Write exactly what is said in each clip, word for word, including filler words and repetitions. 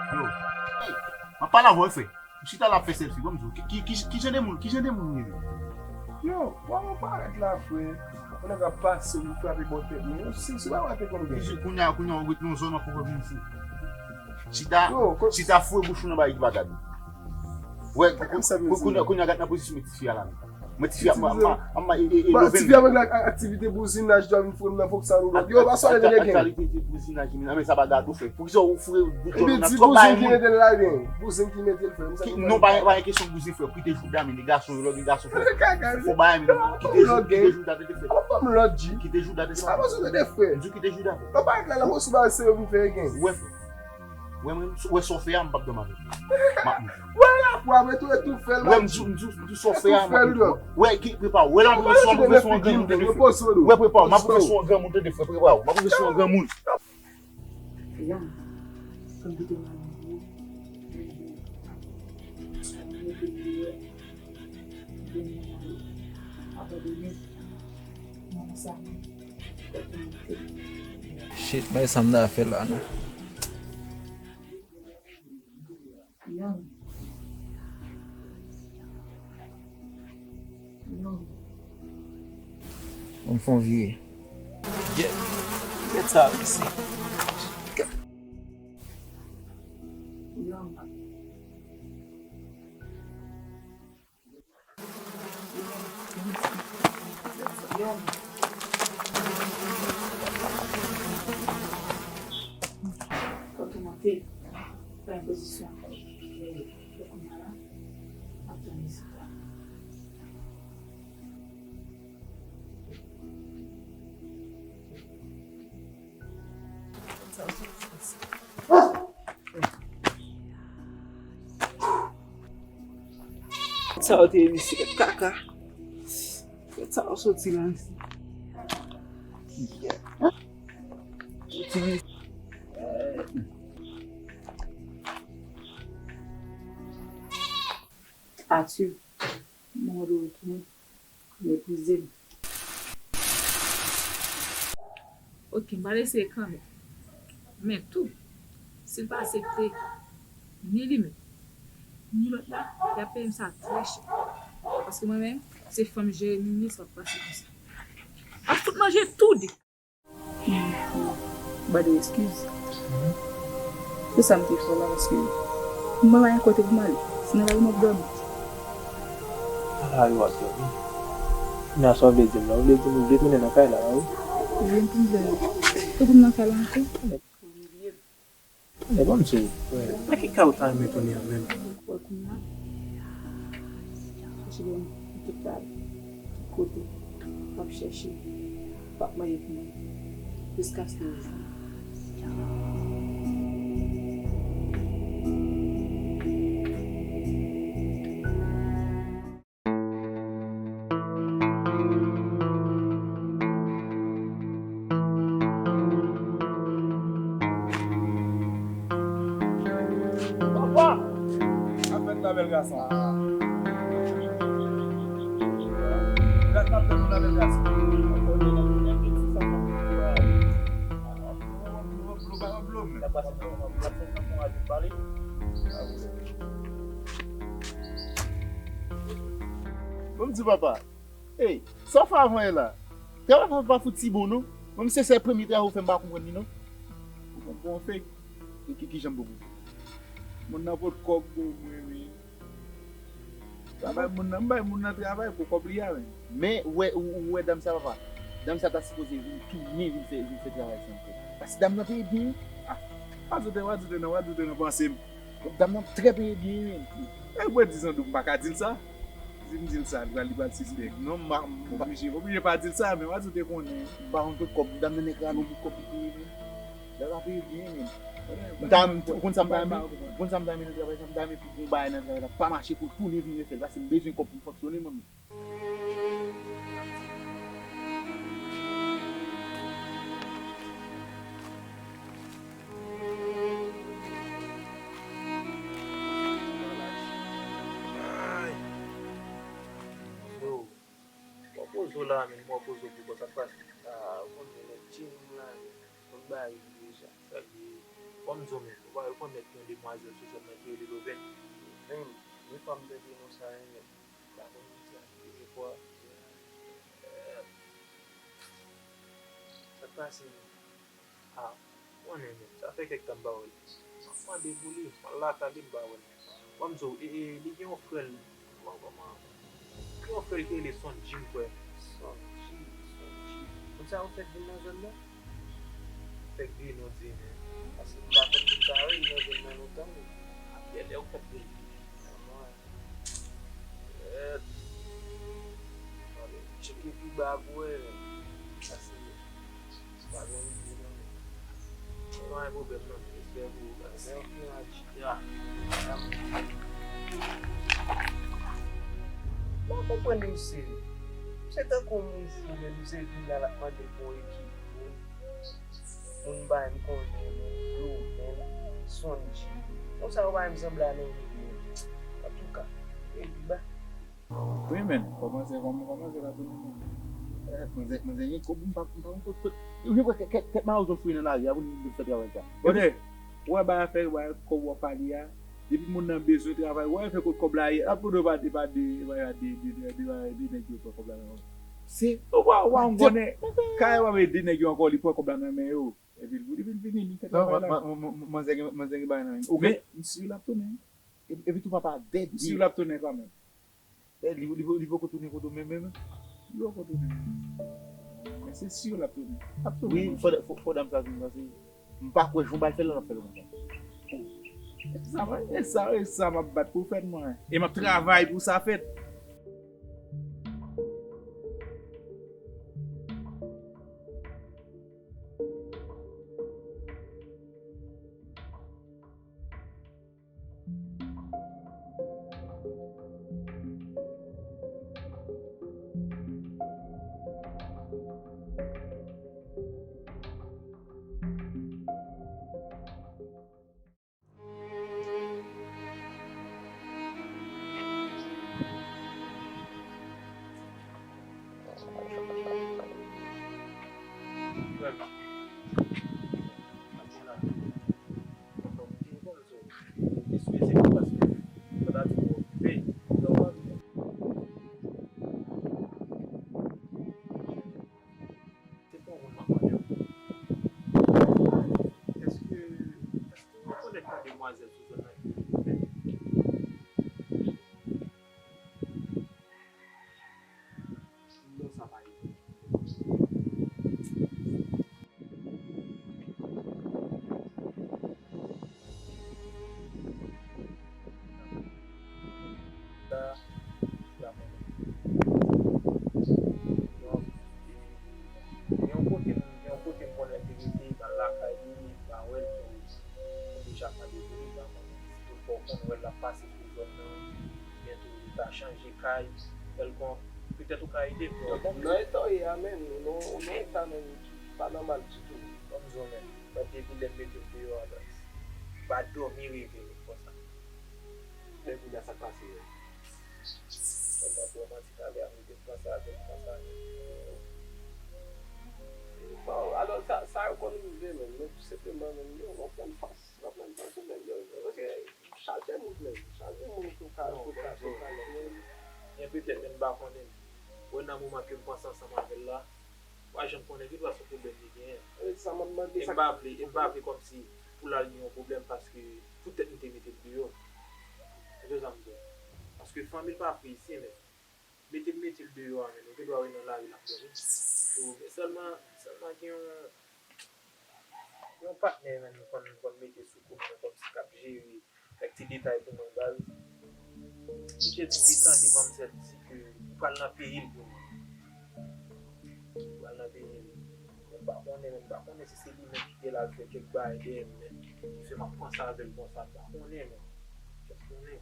Yo, hey, m ap pale avè w, frè. M chita la ap fè sèlfi, ban m di w, ki, ki, ki, ki jan de moun, ki jan de moun ou ye menm? Yo, bò mwen parèt la, frè. Yon nèg ap pase, m frape bò tèt mwen. Yo, si, si pa wè te konn gen. Kounye a, kounye a, ou ret nan zòn nan pou vin fou. Chita, chita foure bouch ou nan bagay ki pa gad. Wè, kounye a, gad nan pozisyon met tifi a la menm. Mwen tifi ap, ap, ap, ap, e, e, e, Bon, tifi avèk la ak aktivite bouzinaj, dwa vin foure m nan fòk sa nou lòt. Yo, pa sòlè de gen. Aktivite bouzinaj, men sa pa gad ou fè. Poukisa ou foure bouton nan twòp bagay moun? Epi di bouzin ki mete l la, gen. Bouzin ki mete l, frè. Non, pa, pa gen kesyon bouzin, frè. Kite jouda, men gason yo, lòt gason, frè. Fò bagay, men kite jou, kite jouda tete, frè. Kite jouda tete, frè. Di kite jouda, frè. Wè, frè. Wè, mwen, wè sa w fè a, m p ap dòmi avè w. M ap mouri. Wè la, pou apre tou, e tou fè l. Wè, m di, m di, m di sa w fè a, m ap mouri. Wè, ki, prepare w. Wè la, m ap pran sou, m ap pran sou yon granmoun tande, frè. Wè, prepare w. M ap pran sou yon granmoun tande, frè. Prepare w. M ap pran sou yon granmoun. Yon, fè m kite mwen. Shit, bay sa m ta fè la non. Bon, m fè yon vire. Get, get sa, isi. Fòk ou monte. Pran pozisyon. Fòk ou la. Ap tann mizik la. Sa yo te ye misye kaka. Sa yo soti la isi. Soti misye. Arthur, mwen retounen. Meprize m. Ok, m pral eseye kanmenm. Men tou, si l pa aksepte, ni li menm, ni lòt la, y ap peye m sa trè chè. Paske mwen menm, se fanm Jeremi m ye, sa p ap pase konsa. M ap fout manje tou de. Ba de eskiz. Se sa m te fè la, paske m pa gen kote pou m ale. Se nan lari m ap dòmi. Nan lari w ap dòmi? Kounye a sa w vle di m la? Ou vle di m ou vle tounen nan kay la, wi? Wi, m tounen. Ou pou m nan kay la ankò? Tande, ban m di w, nan ki kay ou ta renmen tounen an menm? Wè kounye a, chèche gen tout kay, tout kote, w ap chèche, w ap mande pou mwen, jiskaske w jwenn. Papa! Sa fèt la, bèl gason? Gad sa fèt la, bèl gason? Bon, m di papa, ey, sa w fè avan yè la? Travay papa pa fouti bon, non. Mwen, se sèl premye travay ou fè m pa konprann li, non. Ou konprann fè? E ki, ki jan m pou fè? Moun nan pot kòb pou mwen, wi. Travay moun nan, m bay moun nan travay pou kòb li a, wi. Men, ou wè, ou, ou wè dam sa, papa? Dam sa ta sipoze vin tounen, vin fè, vin fè travay sa ankò. Paske dam nan peye byen, wi. Ah, pa doute, pa doute, non, pa doute, non, panse m. Dam nan trè peye byen, wi. E mwen di Zandou, m pa ka di l sa. Si m di l sa, li pral, li pral sispèk. Non, m pa, m oblije, m oblije pa di l sa, men pa doute konnen. M pa konn kot kòb, dam nan nèk ralon pou kòb li peye, men. Dam nan peye byen, men. M ta, ou konn sa m ta renmen? Ou konn sa m ta renmen nan travay sa? M ta renmen pou gon bagay nan travay la pa mache, pou l tounen vin refè l, paske m bezwen kòb pou m fonksyone, mwen menm. Yo, mwen poze w la, men mwen poze w pou bon, sa k pase? Ah, ou konn gen lòt timoun la, men mwen bay li deja. Sa l ye? Kòm di w menm, ou pa rekonèt yon demwazèl sou zòn nan ki rele Lovèn? Menm, wi, fanm tèt nou sa, wi, menm. M pa konn moun sa, premye fwa. Sa k pase menm? A, konnen menm, sa fè kèk tan m pa wè l. M ap mande pou li, m al lakay li, m pa wè l. Ban m di w, e, e, li gen yon frè l, kòman, kòman, li gen yon frè l ki rele Sonji, m kwè. Sonji, Sonji. Moun sa yo fèk vin nan zòn nan? Fèk vin, yo di, men. Paske m pa konn moun sa yo, li nan zòn nan lontan, men. Apre lè yo fèk vin. Mèt. Tcheke pi ba pou wè, men. Sa se, se pa gen yon ide, non, men. Pa gen pwoblèm, non, men. Respè pou ou, baz. Mèt, ya. Mwen konprann misye. Misye tankou yon moun fou, men misye vin la, l ap mande pou yon ekip. Moun bay m konnen, men, yo, men, Sonji. Moun sa yo bay m sanble a nan yon ide. Antouka, epi ba. Wi, men, kòmanse, kòm, kòmanse la tounen, men. Eh, manzè, manzè, gen kòb, m pa, m pa, m pa, m pa, m pa, kèk, kèk, kèk mawozo fouye nan lari a pou nou fè travay sa. Kote, ou wè bay afè, bay kòb w ap pale a, depi moun nan bezwen travay, ou wè fè kot kòb la ye, ap mande w pa de, pa de, pa de, de, de, de, de nèg yo pran kòb la nan men w. Se, ou pa, ou pa, m konnen, kay w ap de nèg yo ankò, li pran kòb la nan men yo. Epi l, epi l vini, li fè travay la. Non, man, man, man, manzè gen, manzè gen bagay nan men. Men, m si l ap tounen. Epi, epi tou papa, Dèd, m si l ap tounen kanmenm. Dèd, li, li, li poko tounen kote w menm, menm. Li poko tounen. Men se si l ap tounen. L ap tounen. Wi, fò, fò, fò dam sa vin, paske m pa kwè jan w pral fè l, l ap fè l konsa. E sa, e sa, e sa m ap bat pou fèt mwen. E m ap travay pou sa fèt. Se pa yon moun m ap mande w. Èske, èske w rekonèt yon demwazèl sou zòn nan ki rele Lovèn? Non, sa pa ye. La, la, donk, gen yon kote, gen yon kote m konnen l te rete, m al lakay li, m pa wè l, tou, m deja pale de li, m pa konnen si tou fò w konn wè l ap pase sou zòn nan, byen tou li ta chanje kay, kèlkonk, petèt ou ka ede m, non? Nan eta w ye a, menm, ou nan, ou nan eta, menm, ki pa nòmal ditou. Ban m di w, menm, mwen depi lè m mete l deyò a, baz, m pa dòmi reve konsa. Men kounye a sa k pase a? Sa m ap ba w manti talè a, m rete m panse avè l konsa. Bon, alò, sa, sa yo konn rive menm, men tou senpleman menm, yo, w ap pran fas, w ap pran fas ou menm, yo, paske chaje moun menm, chaje moun tou ka, tou ka, tou ka. Gen petèt, men m pa konnen. Wè nan moman ke m panse ansanm avè l la, pa janm konnen, tout fwa se pwoblèm li genyen. E sa m ap mande, e m pa vle, e m pa vle kòmsi pou l al gen yon pwoblèm paske poutèt m te mete l deyò. Ou konprann sa m di w? Paske fanmi l pa fè isi, men mete m mete l deyò a, men nou gen dwa wè nan lari l ap dòmi. So, men sèlman, sèlman gen yon, yon patnè, men nou konn, nou konn mete sou kou nou kòmsi k ap jere kèk ti detay pou mwen, baz. Li te di m li tande manmzèl di ke li pral nan peyi l pou mwen. Li pral nan peyi l. Men m pa konnen, men m pa konnen si se li menm ki te la fè kèk bagay dèyè m, men ki fè m ap panse avè l konsa, m pa konnen, men. Kèt konnen.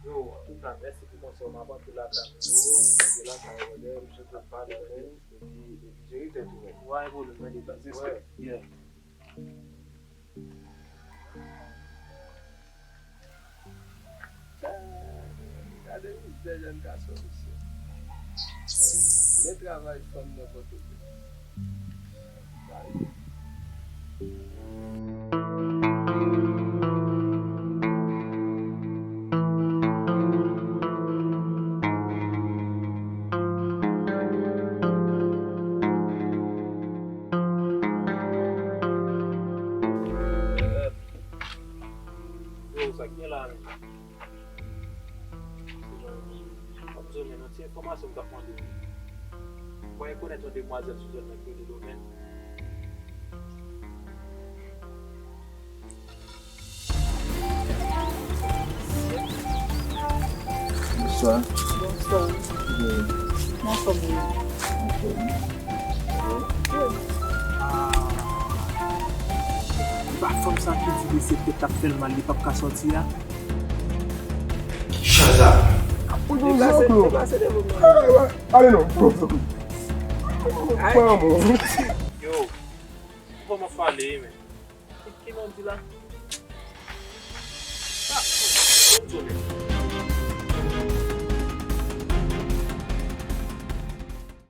Yo, antouka, mèsi pou konsèy w, m ap antre lakay mwen. Yo, antre lakay mwen, dèyè m sot ap pale avè l, epi, epi jere tèt ou, men. Wè, pwoblèm, mande baz. Respè. Yeah. Gade mizè jèn gason, mesye. Men travay fanm nan Pòtoprens. Sa yo. Sa k gen la menm? Se jan w ap di w, men yon ti enfòmasyon m t ap mande w. Mwen rekonèt yon demwazèl sou zòn nan ki rele Lomèn. Bonswa. Bonswa. Wi. Anfòm wi. Anfòm. Ah. E pa fanm sa ki di li se tèt ap fè l mal, li p ap ka sòti a? Ki chan sa? Deplase, deplase de moun nan. Ale non. Ay. Yo, kòman pale, men? Ki, ki non di la? Ah, bon, bon, bon.